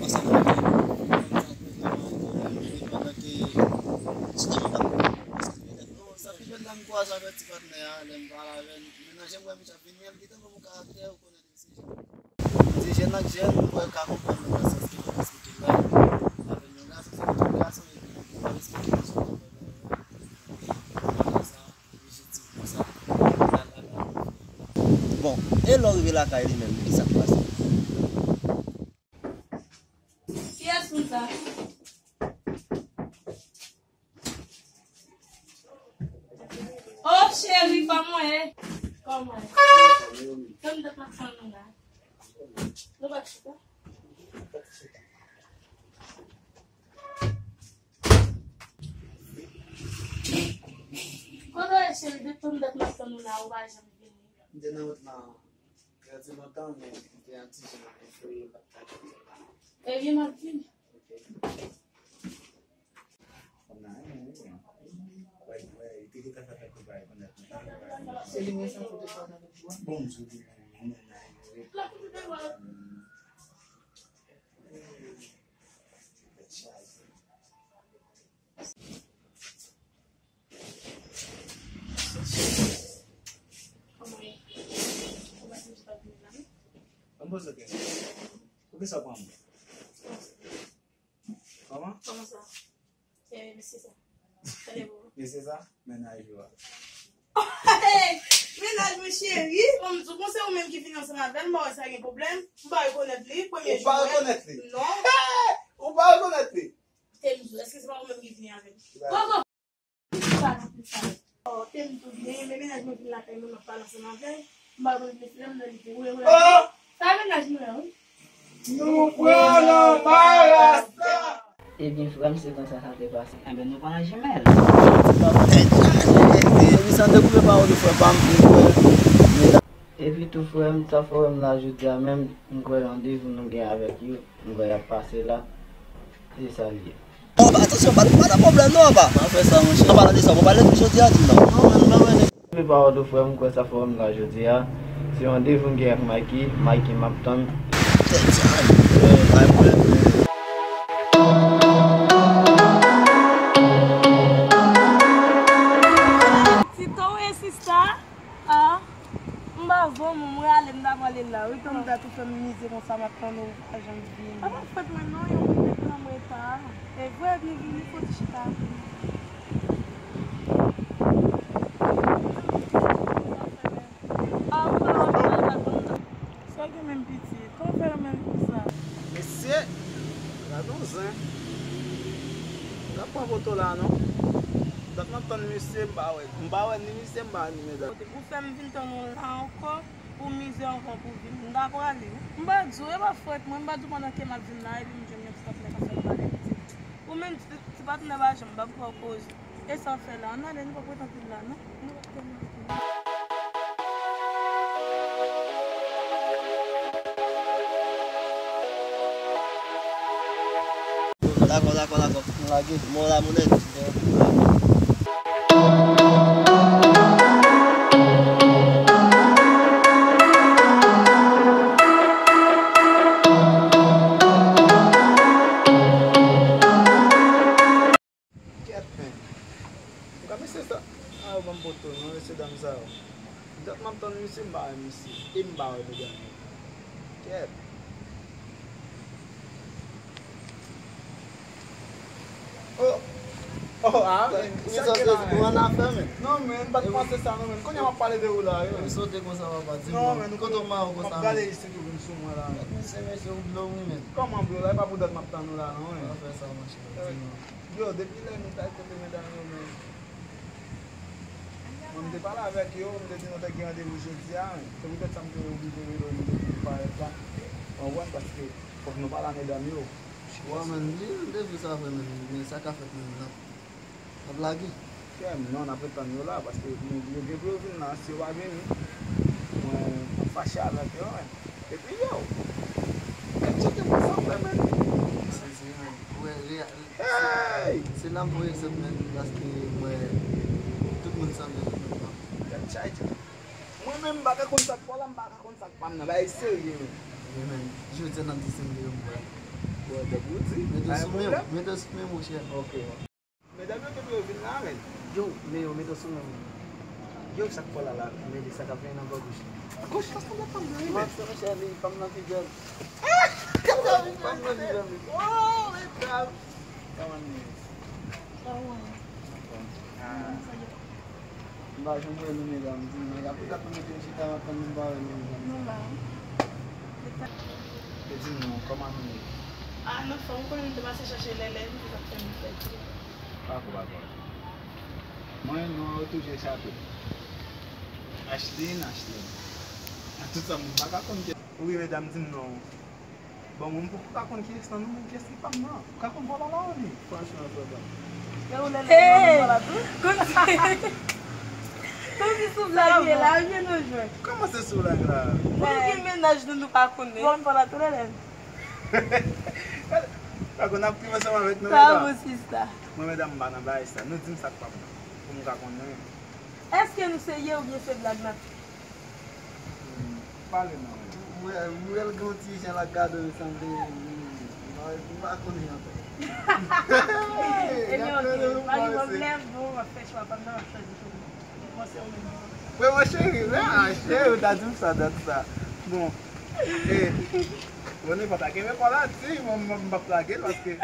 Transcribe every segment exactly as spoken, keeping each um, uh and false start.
pase avè l. Pandan ke ti jèn nan kwaze avèk ti patnè a, lè m pale avè l, mennaj m wè misye ap vini, l gentan wè mon karaktè, ou konnen. Di jèn ak jèn, mwen ka konprann nan sans ke w ap esplike la. Avèk yon gason, se yon gason, epi w ap esplike yon sòt de sa, epi jistis konsa. Bon, e lè w rive lakay li menm, ki sa k pase? Kiyès moun sa? Oh, cheri, kòman w ye? Kòman w ye? Kòman w ye? Tann dat m ap tann nou la. Nou pa t chita? Kote w ye, cheri? Depi tann dat m ap tann nou la, ou pa janm vini. M te nan wout la. Sa di lontan, men m te an ti jan enfeye, m pa t ka jwenn zòn nan. Ebyen, m ap vini. Ok. Kòm nan, wi, wi. Wè, wè, li te gentan fè tankou pa rekonèt mwen. Se li menm sa fout de fwa nan lòt bò. Bon, m di w, li menm, li menm nan, li menm. Tèt chaje. Kòman w ye? Ou pa t di w pa t vin la, non? Ban m poze w kesyon. Poukisa w pran mwen? Kòman? Kòman sa? E, mesye sa. Tande pou ou. Mesye sa? Mennaj ou a. Hey! Mennaj mwen cheri. Bon, m di w, bon, se ou menm ki vini ansanm avè l, m pa wè sa gen pwoblèm. M pa rekonèt li, premye jou m wè l. Ou pa rekonèt li? Non. Ou pa rekonèt li? Te m di w, èske se pa ou menm ki vini avè l? Kòkò! Sa nan plis sa. Oh, te m di w byen, men mennaj mwen vin lakay mwen, m ap pale ansanm avè l. M pa konn mesye m nan li te wè wè. Oh! Sa mennaj mwen an, wi. Nou pran nan marasa! Ebyen, frè m, se konsa sa te pase. Enben, nou pran nan jimèl. Tèt chaje, tèt chaje. Epi sa, m te koupe pawòl ou, frè pa m, vin frè. Epi tou, frè m, sa fè w wè m la jodi a menm, m kwè randevou nou gen avèk yo, m kwè y ap pase la. Se sa l ye. Bon, pa, atansyon, pa, pa nan pwoblèm non, apa. Pa fè sa, monchè. An palan de sa, bon, pale de jodi a, di m non. Non, men m pa wè nèg. Koupe pawòl ou, frè m, m kwè sa fè w wè m la jodi a. Se randevou m gen ak Mikey, Mikey m ap tann. Tèt chaje. Bay pwoblèm. Tito e sista. Ah, m pa vann, mwen ale, m ta prale la, wi, tann dat ou fè m mize konsa, m ap tann ou, ou pa janm vini. A pa fòt mwen non, yon minit nan m reta. E vre, nou vini, fò ti chita avè m. Ah, m pa wè, m pa wè, m pa wè. Sa gen menm piti. Kòman fè renmen l konsa? Mesye, gade yon zen. M t ap pran poto la, non. Dat m ap tann misye, m pa wè. M pa wè ni misye, m pa wè ni medam. Kote pou fè m vin tann ou la ankò, pou mize ankò pou vin. M ta prale, wi. M pa di w, e pa fòt mwen, m pa di w pandan ke m ap vin la, epi m jwenn yon ti patnè k ap fè m pale piti. Ou menm, ti, ti patnè pa janm ban m fè w koze. E sa w fè la? Ann ale, nou p ap ret anpil la, non. Nou p ap tèlman ret. Dakò, dakò, dakò. Nou lage. Mwen la, mwen nèt. Kèt, men. Ou ka mesye sa? A, yo ban m poto, non, mesye dam sa yo. Dat m ap tann misye, m pa wè misye. E m pa wè medam yo. Kèt. Oh! Oh, a, men, sa ki la, men. Ou annafè, men. Non, men, m pa t panse sa, non, men. Kounye a m ap pale de ou la, wi, men. M sote konsa, papa, di non, men, kote w mare konsa, men. M ap gade isit ou vin sou mwen la, men. Mesye, mesye, ou blo, wi, men. Kòman blo la? E pa pou dat m ap tann ou la, non, men. Pa fè sa, monchè, di non. Yo, depi lè nou t al kote medam yo, men, mwen, m te pale avèk yo, m te di nou te gen randevou jodi a, men. Se poutèt sa m te oblije rele w, m te di w parèt la. Ou konprann? Paske fòk nou pale a medam yo. Wi, men, li randevou sa vre, men, men sa ka fèt, men, n ap, n ap lage. Frè m, non, n ap ret tann yo la, paske nou, yo gen pou yo vin la, si yo pa vini, mwen, m ap fache avèk yo, men. Epi yo, gad jan te pran sa frè, men. Santi, men. Wè, reya-, hey! Se la m pran egzanp, men, paske m wè tout moun sanble, tout moun pran. Gad chay, chay. Mwen menm, m pa ka konn sa k pa w la, m pa ka konn sa k pa m nan. Bagay serye, men. Wi, men, jodi a n ap di se m li yo m pran. Bon, dèk ou di, pa gen pwoblèm. Mete w sou men, monchè. Ok. Medam yo te dwe vin la, men. Yo, men yo mete w sou men. Yo, sa k fò la la, men sa k ap vini nan bò gòch la. Gòch la sanble pa m nan, wi, men. Monchè, monchè, li pa m nan pi bèl. Pa m nan pi bèl, wi. Oh, medam. Kòman nou ye? Ah. M pa janm wè nou, medam. Di mwen, y ap, y ap mete yon chita, m ap tann nou, m pa wè nou, medam. Nou la. E di m non, kòman nou ye? Ah, n anfòm, ou konnen nou te pase chache lèlè, nou te t ap fè nou fèt. Pako, pako. Mwen, non an, ou toujou echape. Ashlyn, Ashlyn. Ak tout sa, m pa ka konn kiyès. Wi, medam, di m non. Bon, mwen, m poko ka konn kiyès nan nou, men kiyès ki pa m nan. Ou ka konn vòlò la, ou ni? Franchman, frè pa m. Hey! Kòmsi, kòmsi sou blag ye la, ou byen nou jwenn. Kòman se sou blag la? Pou nou gen mennaj nou, nou pa konnen. Bon, m pa la tou lè lè. Pa konn ap viv ansanm avèk nou, medam. Sa bon, sista. Mwen, medam, m pa nan bagay sa. Nou di m sa k pa m nan. Pou m ka konnen. Èske nou serye oubyen se blag n ap fè? Hmm, pale non. Mwen, mwen, l gen yon ti jan l ap gade w, sanble, m pa, m pa konnen ankò. Ebyen, ok, pa gen pwoblèm, bon, m ap fè chwa pa m nan, m ap chwazi pou mwen. Mwen, se ou menm. Mwen, mwen, cheri, men, ah, cheri, ou ta di m sa, dat sa. Bon, e, bon, nenpòt, kenbe kò la, di, mwen, mwen, m p ap lage l, paske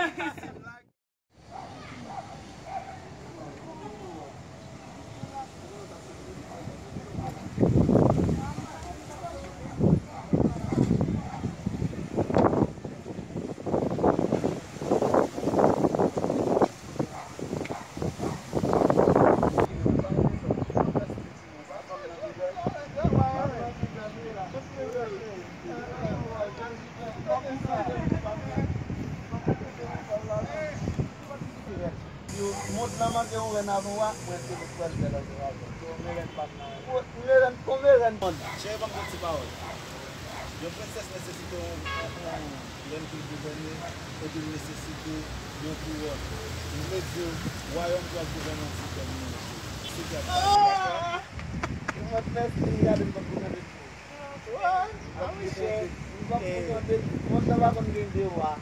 Yo, mond lan manke yon rèn avan w a, mwen se mwen k pral fè l ansanm avè w. Yon rèn pa m nan. Yon rèn, yon rèn. Cheri, ban m yon ti pawòl. Yon prensès nesesite yon, yon, yon rèn pou l gouvène, epi l nesesite yon kouwòn. M vle di w, wayòm pou w ap gouvène yon ti pèp, mesye. Se kèt. Ah! Mwen fè si m gade m p ap gouvène tou. Ah, wi, chè. M p ap gouvène tou. Mwen sa pa konn gen de wa.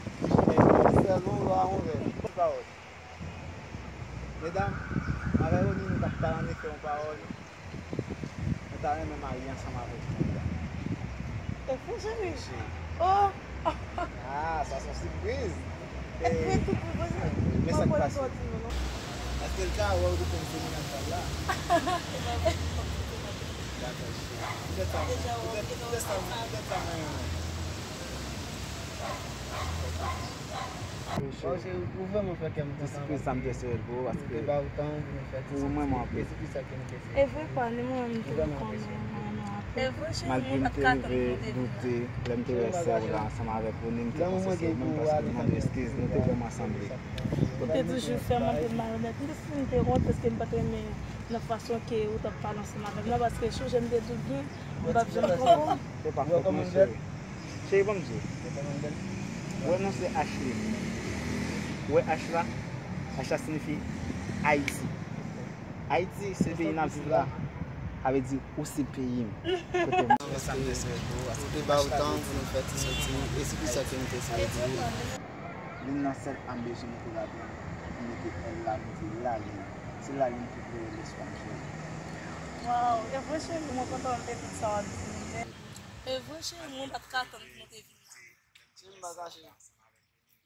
Sèl yon wa, yon rèn. Pawòl. Medam, avè Rony, nou t ap pale an efè yon pawòl. Mwen ta renmen marye ansanm avèk nou, medam. E vre, cheri? Wi, cheri. Oh! Ah, sa se yon sipriz. E vre, tout vre, cheri. Men sa k pase? Èske l ka wè w tou konn se mennaj pa l la? Dakò, cheri. Poutèt sa, poutèt, poutèt sa, poutèt sa mwen renmen. Ou vrèman fè kè m kontan. Ti sipriz sa m te espere l pou ou, paske ou renmen mwen anpil. E vre pa, ni mwen menm tou m konnen ou renmen anpil. Malgre m te rive doute, lè m te wè sè w la ansanm avèk Rony, m te panse se ou menm, paske m mande eskiz, nou te vrèman sanble. Ou te toujou fè m anpil malonèt. M te santi m te wont paske m pa t renmen nan fason ke ou t ap pale ansanm avè m nan, paske chonje m te di w byen, m p ap janm twonpe w. Se pa fòt mwen, cheri. Cheri, ban m di w. Ou wè non se Ashley. Ou wè H la? H la siyifi Ayiti. Ayiti se peyi n ap viv la. Sa vle di ou se peyi m. Kote m. Paske nou te ba w tan pou nou fè ti soti, e se pou sa ke nou te eseye di w. Youn nan sèl âme béjé nou te ladan, nou mete L la, nou di lalin. Se lalin ki klere lespwa m cheri. Waw, e vre cheri, mwen kontan anpil tout sa w ap di. E vre cheri, mwen pa t ka tann pou nou te vini. Cheri, m pa kache.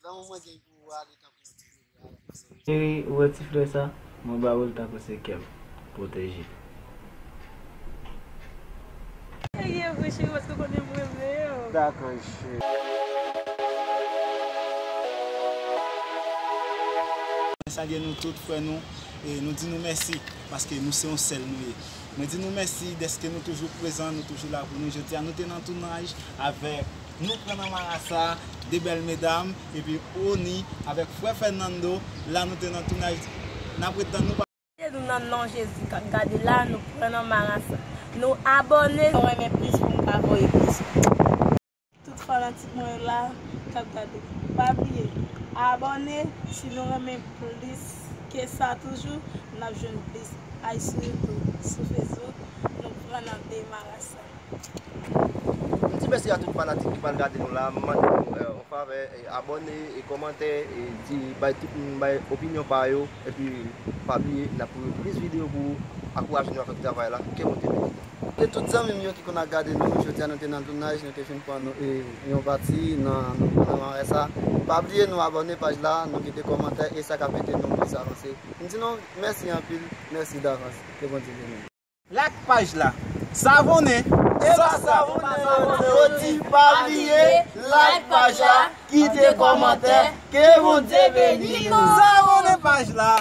Lanmou mwen gen pou ou ale tankou yon ti bebe. Cheri, ou wè ti flè sa? Mwen ba ou l tankou se kè m pwoteje. Serye vre cheri, paske w konnen m renmen w. Dakò, cheri. Mwen salye nou tout, frè nou, e nou di nou mèsi, paske nou se yon sèl nou ye. Mwen di nou mèsi dèske nou toujou prezan, nou toujou la pou nou. Jodi a, nou te nan tounaj avèk Nou Pran Nan Marasa, de bèl medam, epi Oni avèk frè Fernando. La, nou te nan tounaj, n ap ret nan nou. Nou nan non Jezi k ap gade la, Nou Pran Nan Marasa. Nou abòne, nou renmen plis pou m ka voye plis. Tout fanatik mwen yo la k ap gade, pa bliye abòne, si nou renmen plis ke sa toujou, n ap jwenn plis. Ay sou YouTube, sou Facebook, Nou Pran Nan Marasa. M di mèsi a tout fanatik ki pral gade nou la. M mande nou, eh, yon favè, eh, abòne, e kòmante, e di, bay tout moun, bay opinyon pa yo. Epi, pa bliye, n ap pou plis videyo pou ankouraje nou avèk travay la. Ke Bondye beni nou. E tout zanmi m yo ki konn ap gade nou, jodi a nou te nan tounaj, nou te fin pran nou, e, yon pati nan, nan, nan marasa. Pa bliye nou abòne paj la, nou kite kòmantè, e sa k ap ede nou plis avanse. M di nou mèsi anpil, mèsi davans. Ke Bondye beni nou. Like paj la. Savone. E sa savone yo di, pa bliye like paj la, kite kòmantè. Ke Bondye beni nou. Savone paj la.